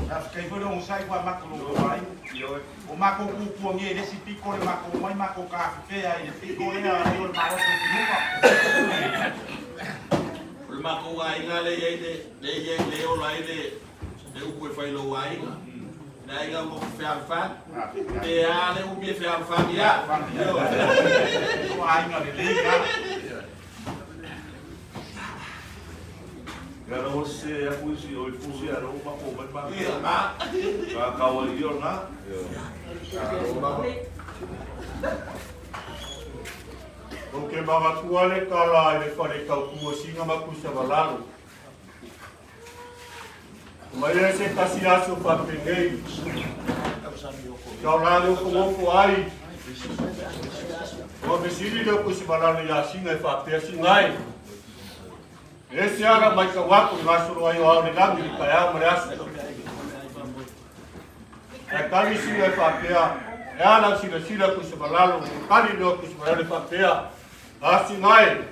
Faafetai foi le onosai ua matou logoa ai. O matou puapuagia i le isi pito le matou omai matou tafefea i le pito lea ai o le malosi o Piluga. O le matou aiga lea e i ai le, lea e i ai, lea e ola ai le, le upu e fai i lou aiga. Le aiga mo fealofani. Pe a le umi e fealofani lava. O aiga lelei na. Ia na ua sese aku isi o i fusi a lou mako mai ma. Ia na. Ka kau ai io na. Ou te manatua le tala i le fale tautu o Sina ma Tuisavalalo. Mai ai se tasi aso faapenei. Sa o la nofonofo ai. Ua fesili lea o Tuisavalalo ia Sina e faapea, Sina e, e ese ala mai tau atu i gasolo ai o ao le lagi i le taeao ma le aso. Ae tali Sina e faapea, E a lau silasila Tuisavalalo, ua tali lea o Tuisavalalo e faapea, A Sina e,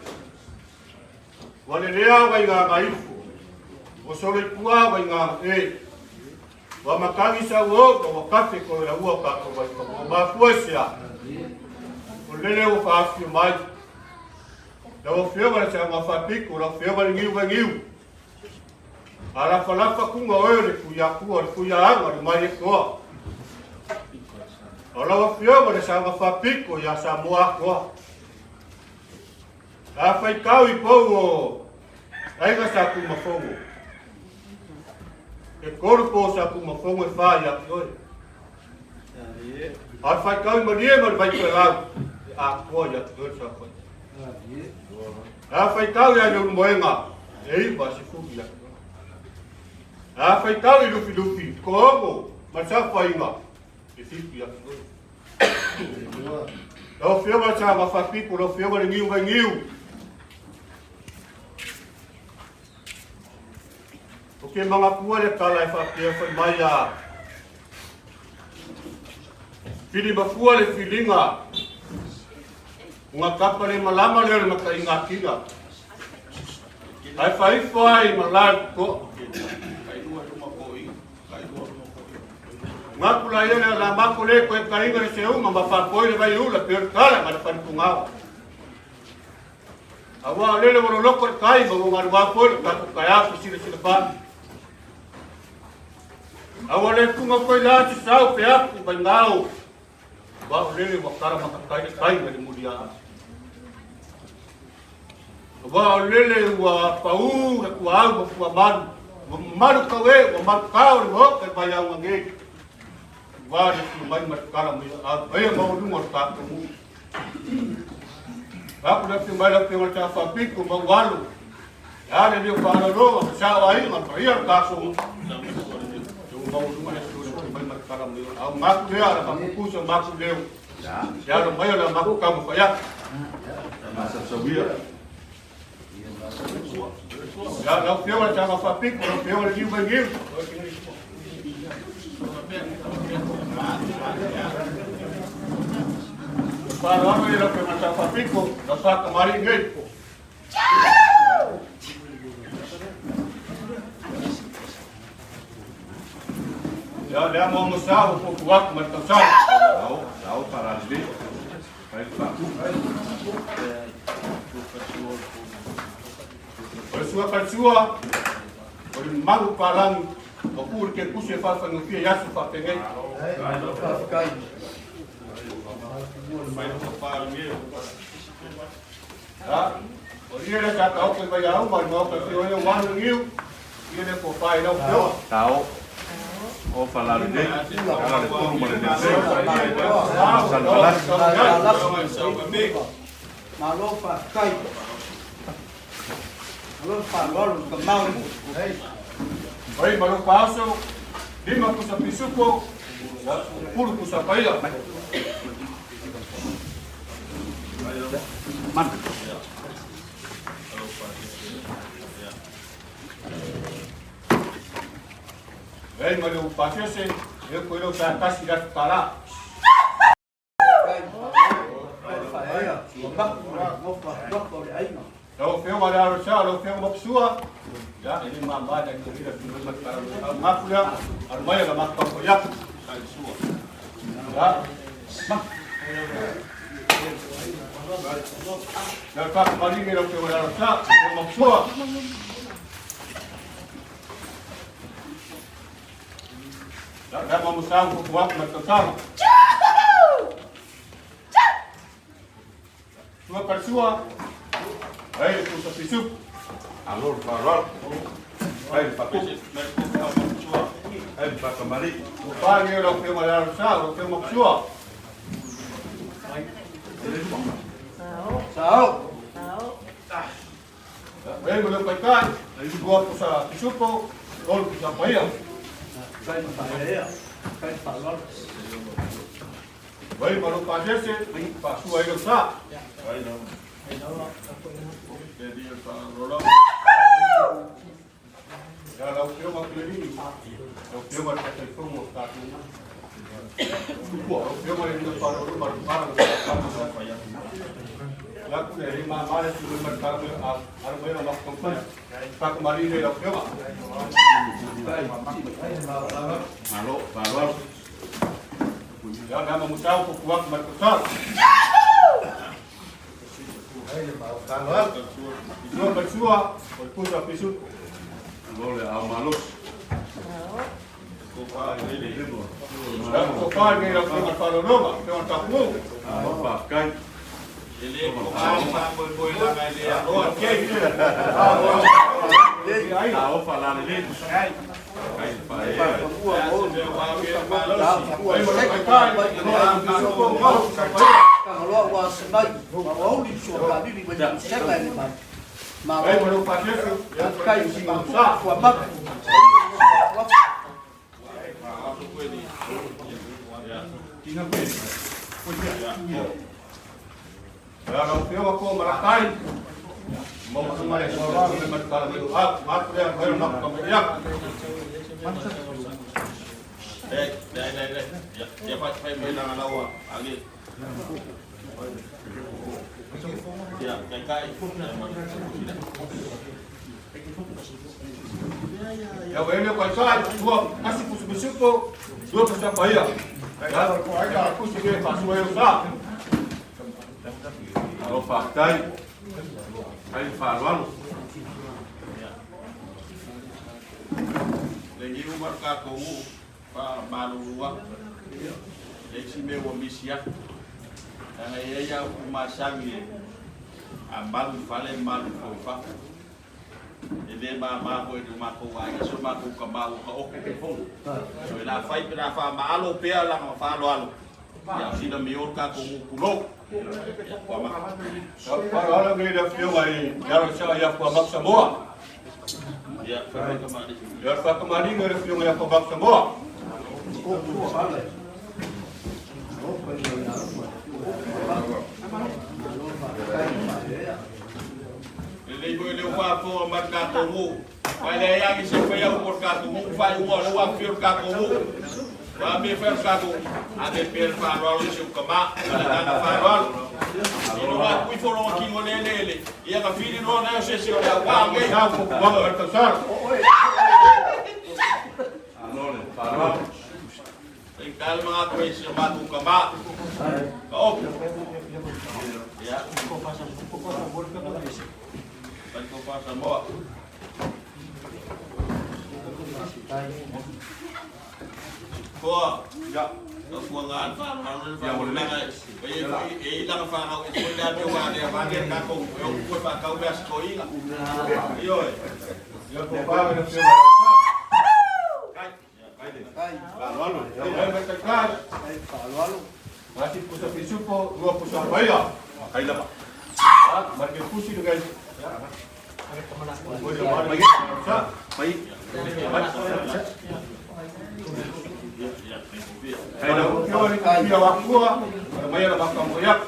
Ua lelea au Vaigagaifo, ua soloipua au Vaigagae, ua matagi sau ou ma ua kafe koe la ua tatou vaifagua. Ua mafua i se a? O lele ua faafio mai. Lau Afioga le Sauga Faapito, lau Afioga le Niu Vainiu, a lafalafa kuga oe o le Tuiakua, o le Tuiaaga, o le Maietoa. O lau Afioga le Sauga Faapito ia Samoa atoa. A faitau i pou o Aiga Sa Tumafono, e tolu pou o Sa Tumafono e whā ia te oe. A faitau i Malie ma le Vaitoelau, e atoa ia te oe sa whai. A faitau ia le Ulumoenga, e iwa se fulu ia te oe. A faitau i Lufilufi, ko ono ma sa whainga, e fitu ia te oe. Lau Afioga i Saga Faapito, lau Afioga i le Niu Vainiu. O ke mangatua le tala e faapea fai mai a Fili mafua le filiga Nga kapa le malama le o le mataiga akila Ae faifo ai ma la le totoa. Ngaku la ia le la mako le koe kainga le seunga ma faapoi le vaiula pe o le kala ma le falikungao. Aua o lele ua loloko le kai ma ua galuga foi le tatou taeao fesilasila faa. Aua le tunga foi la se sau pe aku mai ngao. Wa o lele ua kara makakai le kai ma le mulia. Ua o lele ua pau le kuaau ma fua malu. Ua malu kau e, ua malu kao le maoka i vai au ngei. Ua le fi mai ma le kala mai a ai ma o lunga o le tātou mu. Aku le fi mai le fi o le tāwha piko ma ualu. Ya le leo whaalaloa, ma sao ai, ma paia le tātou mu. Ua mau lunga le fi o le fi mai ma le kala mai au. Maku lea, la whakukusa maku leo. Ia alo mai o le maku kau ma whai atu. Ia lau whio le tanga whapiko, lau whio le niu mai niu. Whāroaro i lau whio ngā whapiko, lau whakamari ngei. Ia lea mo mo sa o poku aku ma le tausaga. Ao, ao paralele. Pai le O le sua kalsua, o le malu palangi, o ku le ke kusi e whawhanufia i aso whapengei. O ia le sa taoto i Vaiauma i le maota o ia ua alu niu, ia le tofa i lau Afioga. Tao. O Falealili, ala le tolu ma le lelei. Salevalasi. Malo faafetai. Malo le faaaloalo i le tamau. Ai ma lou faaoso, 5 pusa pisupo, 10 pusa paia. Ai ma lou pasese, e ko ilo sa tasi la tala. Lau Afioga i le Alo Sa, lau Afioga Mapusua, ia, e le mama le ila tu mai matara mai. Maku lea, alu mai la maku papa iaku. Ia. Ia whakamarine lau Afioga i le Alo Sa, lau Mapusua. Ia, lea mamusau kuku aku mai tautala. Sua per sua, ai le pusa pisupu. Alo le faaaloalo. Ai le faakupu. Ai le faakamali'i. Ua whāngi lau Afioga i le Alo Sa, lau Afioga Mapusua. Sao. Ai ma lou paitai, 2 pusa pisupo, 3 pusa paia. Kai whaea. Kai whaaloalo. Vai ma lou pasese, faasua ai lau sa. Ia lau Afioga Kilelini, lau Afioga le Taitaifono o tatou. Lau Afioga le Lima Faaaloalo ma le Fala ma le Fala. Ia ku le lima ma le tu ma le tala mai alu mai la maku taufai. Whakamarine lau Afioga. Malo, faaaloalo. Ia le ama musau kuku aku ma le tautala. Sua per sua, o le pusa pisupo. Alo le ao malosi. Ia ko whāngi lau Afioga le Faaaloaloga, Afioga le Tapunuu. Alo faafetai. E le ko ma mo mo la ngai le aloa. Tao Falealili. Ai le faaea. Ai ma lou paitai, 2 pisupo, 3 pusa paia. Kangaloa ua se mai. Ua uli sua kalili wa ni sega e le mai. Ai ma Malo. lou pasese, ia Kai ko si isi sa. ua maku. Ia lau Afioga ko Malakai. Mo ma le soa le ma tala mai a ma ku le mai ma ka mai ia. Dai, dai, dai, dai. Ya, ya fa fai mai la lawa. Agi. Ya, kai kai. Ia wa ele ko sai tua kasi pusu pisupo, 2 pusa paia. Ia ko ai ka kusi ke faasua e sa. Alo faafetai. Ai le faaaloalo. Le ngiu mar ka ko u pa malulua. Le si me wa misia. Ana ia ia u masangi e. A malu fale malu fo fa. E le ma ma ko e ma ko wa so ma ko ka ma ka o ke fo. So e la fai pe la fa ma alo pe ala ma fa alo alo. Ia sina mi or ka ko u kulo. Ia kwa ma. Faaaloalo ngi le Afioga i le Alo Sa ia fua Maku Samoa. Ia fa ka ma. Ia whakamarine le Afioga ia fua Maku Samoa. Le le ko le fa fo ma ka ko mu. Fa le ya ki se fa ya ko ka ko mu fa u le wa fi ka ko mu. Wa me fa ka ko a me per fa ro alo se ka ma la ka fa ro alo. E no wa kui fo ro ki ngo le le le. Ia ka fili no na se se o la wa nge. Sau ko kuanga ma le tausala. Alo le faaaloalo. E kal mga ko se ma ku ka ma. Ka o. Ya. Fa ko fa sa mo. Ko. Ia. Tautuaga le faaaloalo le faaaloalo e i ai foi e i ai lana fanau ese foi lea mea ua alea vaeane le tatou e o atu e faatau mea a si toeaina. Ioe. Ia tofa i le Afioga ia Sa. Faaaloalo. Ia mai taitai. Faaaloalo. Tasi pusa pisupo, lua pusa paia. Kai lava. Mai ke pusi le gai. Mai. Kai lau afioga i le Tafia o Akua, mai ala makamoiak.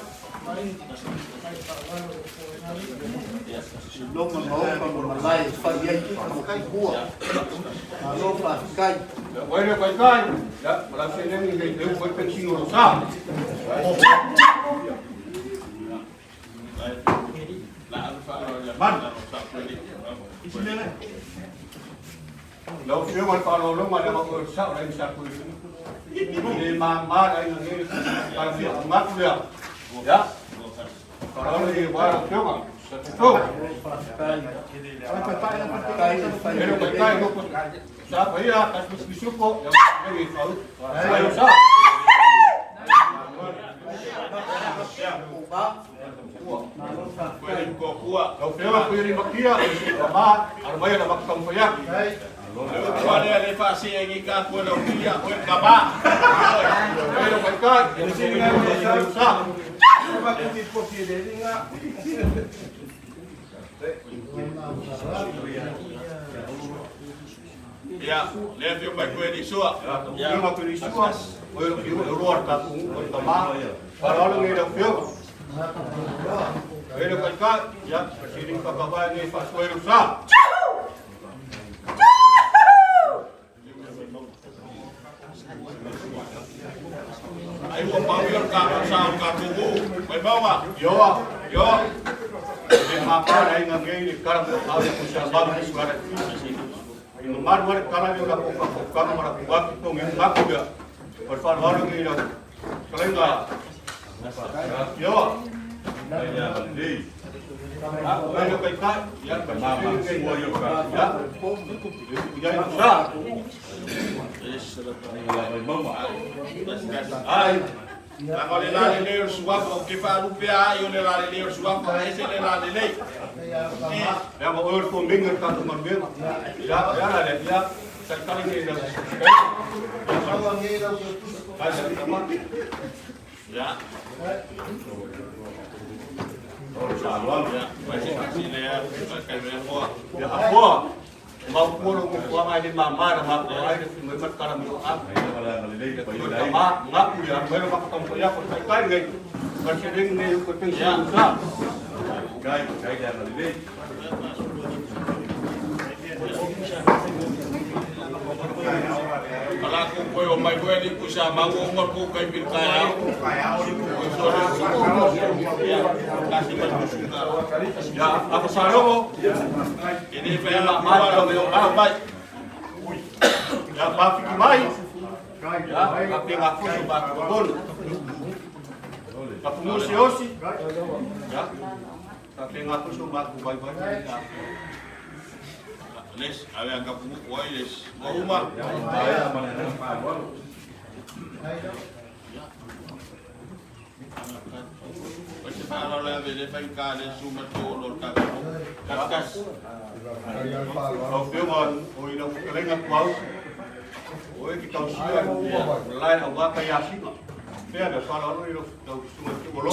Loma maoka ma malae e fai ai ma kupua. Malo faafetai. Wai le kai kai, ya, mala se lengi le teu koi pensino lo sa. Lau Afioga i le faaaloaloga le ma oe sao lai sa kui. Le ma ma lai nge ka fia ngatu lea. Ya. Faaaloalo i wa lau Afioga. Sa te tau. Faafetai. Faafetai e fai Ele kai kai no sa pa ia ka pisupo ya ngi fau. Ai sa. Ba. Malo faafetai. Lau Afioga kui ri makia ma armai la makam pa ya. Ua lea le faasee ka aku e lau pia, oe le kama. Ele kai kai ya sa. Ia, le afio mai koe ni sua. Ia ma kui sua. Oi lo fiu lo ar ka ku o tama. Faaaloalo ngi lau Afioga. Ele kai kai ya siring pa ka ba ngi fa soi lo sa. Ai ua pau ia le tatou sa o le tatou nuu. Mai maua. Ioa, ioa. Le mapa lai nga ngai le kala mo au ko sa ba ni suara. Ino maru wale kala ni la ko ka ko ka mara ko ki ko ngi ma ko ya. Por favor ngi la. Kala nga. Ioa. Ah, ele kai kai ya ka ma ma ya. Ya sa. Ai. Laga o le lalelei o le suafa, ou te faalupea ai o le lalelei o le suafa, e ese le lalelei. Ya ma oi ko minga ka to manuela. Ya ya la le ya. Sa kala ngi la. Ai sa ka ma. Ia. Ia, vai se faasi lea, kai mea hoa. Ya apoa. Ma polo mo ko ai le ma ma ma ko ai le mai mat kala mo a. Ma nga ku ya mai ma ko ko ya ko kai kai ngai. Ka se ding ne ko peng sa sa. Ala ko koe o mai koe ni kusa mau o ngor ko kai pil kai au. O so le su. Ia, kasi ma kusuka. Ya ako sa robo. E ne fe ala ma la me o mai. Ya ma fiki mai. Ya ka pe nga fuso ba ko bon. Ka fumo se osi. Ya. Ka pe nga fuso ba ko bai bai. Les, ave anga pumu ko ai les. O uma. O se fa ala le le fa ka le su ma to lo ka ko. Kas kas. Lau Afioga o i lau fetalaiga tuau, o e ki tausia lai au waka i asina. Pea me whalaalo i lau susunga ki o lo.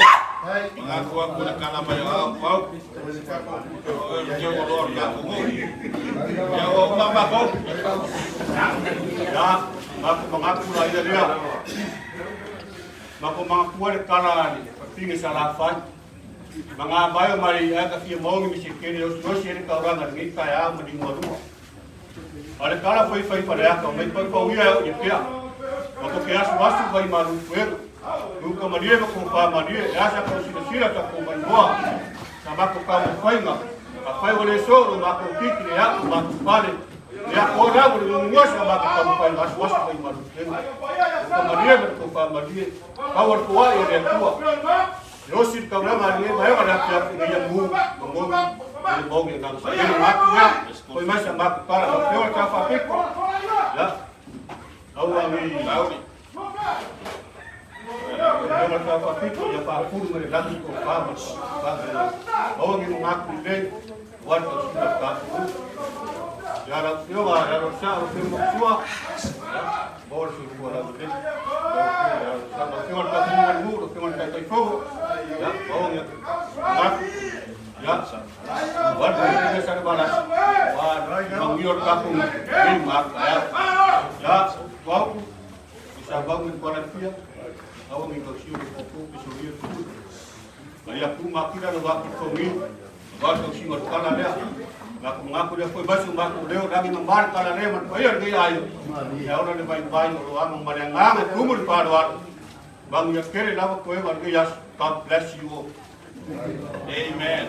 Nga ko aku le kala mai au au. O le te o lo ka ko. Ia o uma ma ko. Ya, mako mangaku la ila lea. Mako mangakua le kala ni, papinga sa la whai. Manga mai o mari ai ka fia maungi mi se kere o sosi ele ka oranga ngi ka ya ma ni ngorua. Ale kala foi foi para ya ka mai pa pa uia o pea. Mako ke asu asu vai maru fuego. Nuka marie ma ko pa marie e asa ko sila sila ka ko mai noa. Sa mako ka mo whainga. Ka whai wale soro mako kiki le aku mako pale. Le aku ora wale ngunga sa mako ka mo whainga asu asu vai maru fuego. Nuka marie ma ko pa marie. Ka war ko ai le atua. Yosi ka ura ni mai wa na pia ni ya mu mo ni mo ni na sa ni ma ku ya ko mai sa ma ku para ka peo ka fa peko ya au a mi Lauli. le Sao Faapito, ia faafulu mai le lagi le tofa ma le faautaga. Maua ni logaku lelei aua le tausiga o le tatou nuu. Ia lau Afioga ia Lolesa'o, lau Afioga Makusua, ia maua le soifua laulelei. Lau Afioga ia Lolesa'o, lau Afioga i le Tapunuu a le nuu, lau Afioga i le Taitaifono, ia maua ni logaku, ia aua le manuia Salevalasi, aua le manuia o le tatou nuu nei ma a taeao. Ia, Tuaopu, i Savau ma Kuala Lipia, aua ne i tausia le popo pe solia le pule. Ma ia ku makila le wā totogi, aua le tausiga o le tala lea. Na ku ngako lea foi mai so matou leo, lagi ma ma le tala lea ma le paia o lenei aiga. Ia ola le vaivai o lo ama ma le agaga e tumu i le faaaloalo. Manuia tele lava toega o lenei aso. God bless you all. Amen.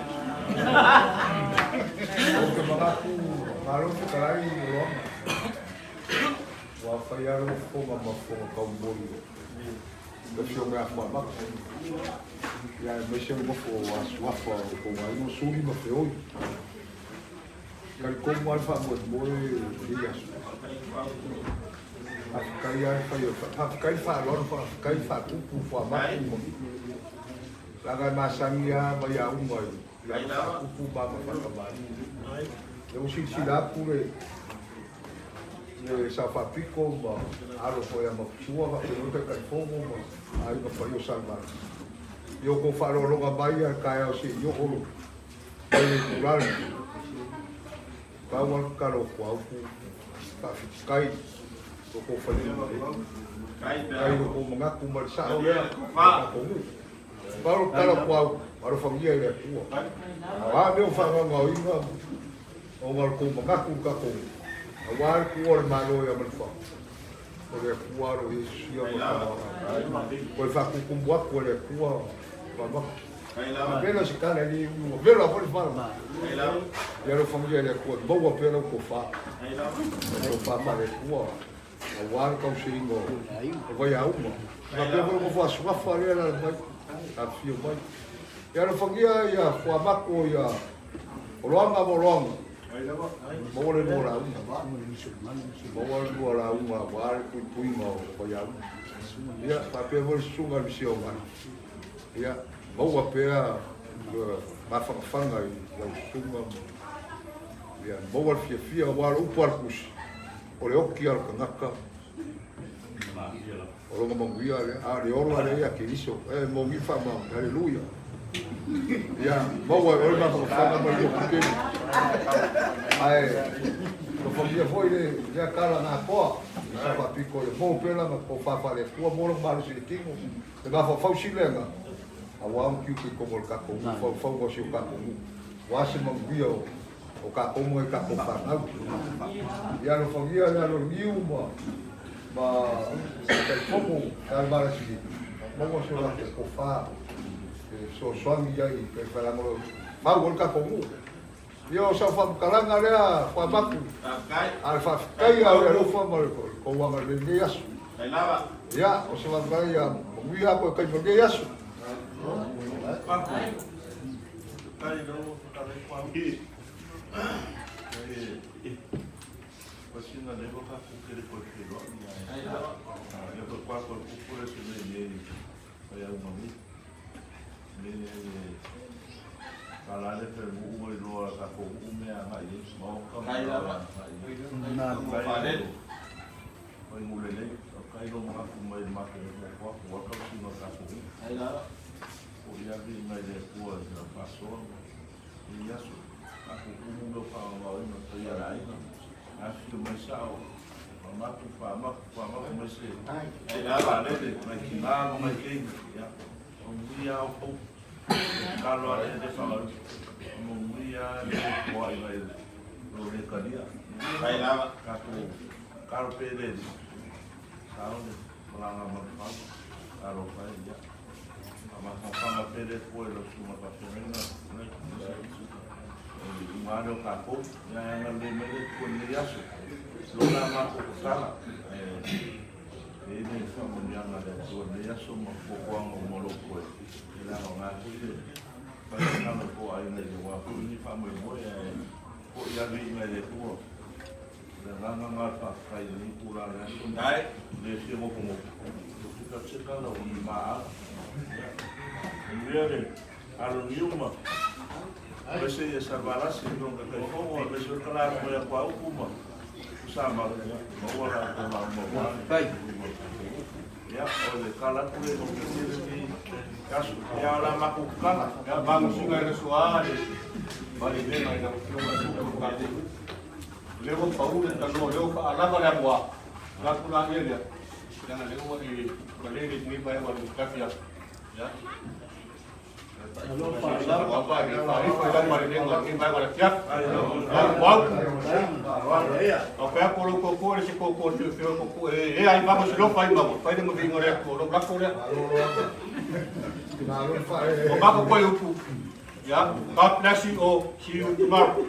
Ou te manatu, malo le fetalai i Oloaga. Ua fai lava lou fofoga ma fofoga taumoli o le Afioga ia Fuamata, ia aemaise le nofo a suafa o tou aiga o Suli ma Feoi. E talitonu lava le faamoemoe o lenei aso. Faafetai lava le fai o le faafetai le faaaloalo, faafetai le faatupu Fuamatu ma leaga e masani lava mai auga i lana faatupu ma ana faatamalii. Lea ua silasila atu le le Sao Faapito ma alo foi a Maputua faapena foi Taitaifono ma aiga paia o Salevale. Ia outou faaaloaloga mai a le taeao se i oo mai le itula lenei. Pau lava le tatalo atu a upu, faafetai lo outou failima lelei. Faafetai i lo outou manatu ma le sao lea o le tatou nuu. Pau le tatalo atu a upu, alofagia e le Atua. O a mea o faagaogaoina Ona o le tou manatu i le tatou aua le tuua o le Malo ia Manufa, o le Atua alo i ai sosia ma le tamaoaiga. Toe faatutumu atu e le Atua faamata. Vela se tala e le ui ua vela foi le fala. Ia alofagia e le Atua e maua pea lau tofa. Le tofa faale-Atua aua le tausiaina o vaiauma. Faapea foi le nofo a Suafa lea e alaala mai, afifio mai. Ia alofagia ia Fuamako ia Oloaga ma Oloaga, maua le lua lauga, maua le lua lauga aua le puipuiga o vaiauma. Ia, faapea foi le susuga i le Misioga, ia, maua pea le mafanafana i lau susuga ma, ia, maua le fiafia aua o le upu a le Tusi, o le oti lava o le tagata, O lona manuia lea, a o le ola lea ia Keriso, e moni le faamaoni, Aleluia. Ia, maua e oe le mafanafana ma le loto tele. Ae, alofagia foi le, lea tala na atoa, i sa faapito ia maua pea lana tofa faale-Atua, maua lona malosi i le tino, le mafaufau sili aga, aua ona tiute i totonu o le tatou nuu, faufauga o si o tatou nuu, aua se manuia o o tatou ma nai tatou fanau. Ia alofagia le alo niu ma ma Taitaifono ia le Malasili, maua so latou tofa e fesoasoani i ai i faigamalo fau ai le tatou nuu. Ia o sau faamatalaga lea Fuamatu, a o le faafetai lava o le alofa ma le tou agalelei i lenei aso. Ia, o se faamatalaga ia manuia atu e taimi o lenei aso. I aso, tatou tumu mea o faagaogaoina o paia o le aiga, afifio mai sao, mamatu, faamaku, faamaku mai se vaalele, mai tina ma mai keiki, ia, manuia lava outou. Tatalo lava le faagalu, manuia lava le foafoaina i lo le talia. Tatou tatalo pea i le Alii, sao le malaga a Manufau, talofa e, ia. Faamafanafana pea le Atua i lau susuga faafeagaiga i luga ane o tatou. Ia e agalelei mai le Atua i lenei aso. Lona a matou tatala e i ai le faamanuiaga a le Atua i lenei aso ma fuafuaga uma o lo o totoe. E le aoga foi le fai tatalo i tua aiga i le aua foi lenei faamoemoe ae foi lava viiga i le Atua. O le agaga lena o le faafetai i lenei itula o le aso. E le fia nofonofo. se tala o ni maau. Ia, manuia le aloniu ma aemaise ia Salevalasi ma lona Taitaifono, aemaise o le tala atu mai a Kuaupu ma Tuisamau, ia maua la outou lauga aua le Ia, o le tala atu lea i lou tele lenei aso. Ia, o le a matou tatala. Ia, magosiga i le aso a le malilega i lau Afioga i le Fofoga. O lea ua pau le tanoa, o lea ua faalava le amoa, ona atu laia lea, leaga o lea ua e malele i lenei vaega o le afiafi. Ia. God bless you all. See you tomorrow.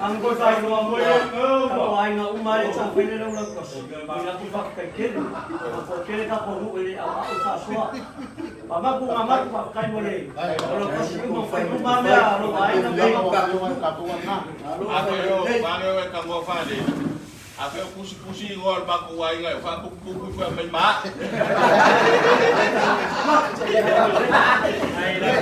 Anu sai loa mo ka aiga uma e ta fele lau lau kasi. Mai la ku fa kai kele. Ko kele ka ko nu ele au au fa soa. Pa ma ku ma ku fa kai mo le. O lo kasi uma fai uma mea lo aiga ka Afe o vale o e ka mo fale. Afe o pusi pusi i ngol ma ku ai ngai fa ku ku ku fa mai ma. Ai la.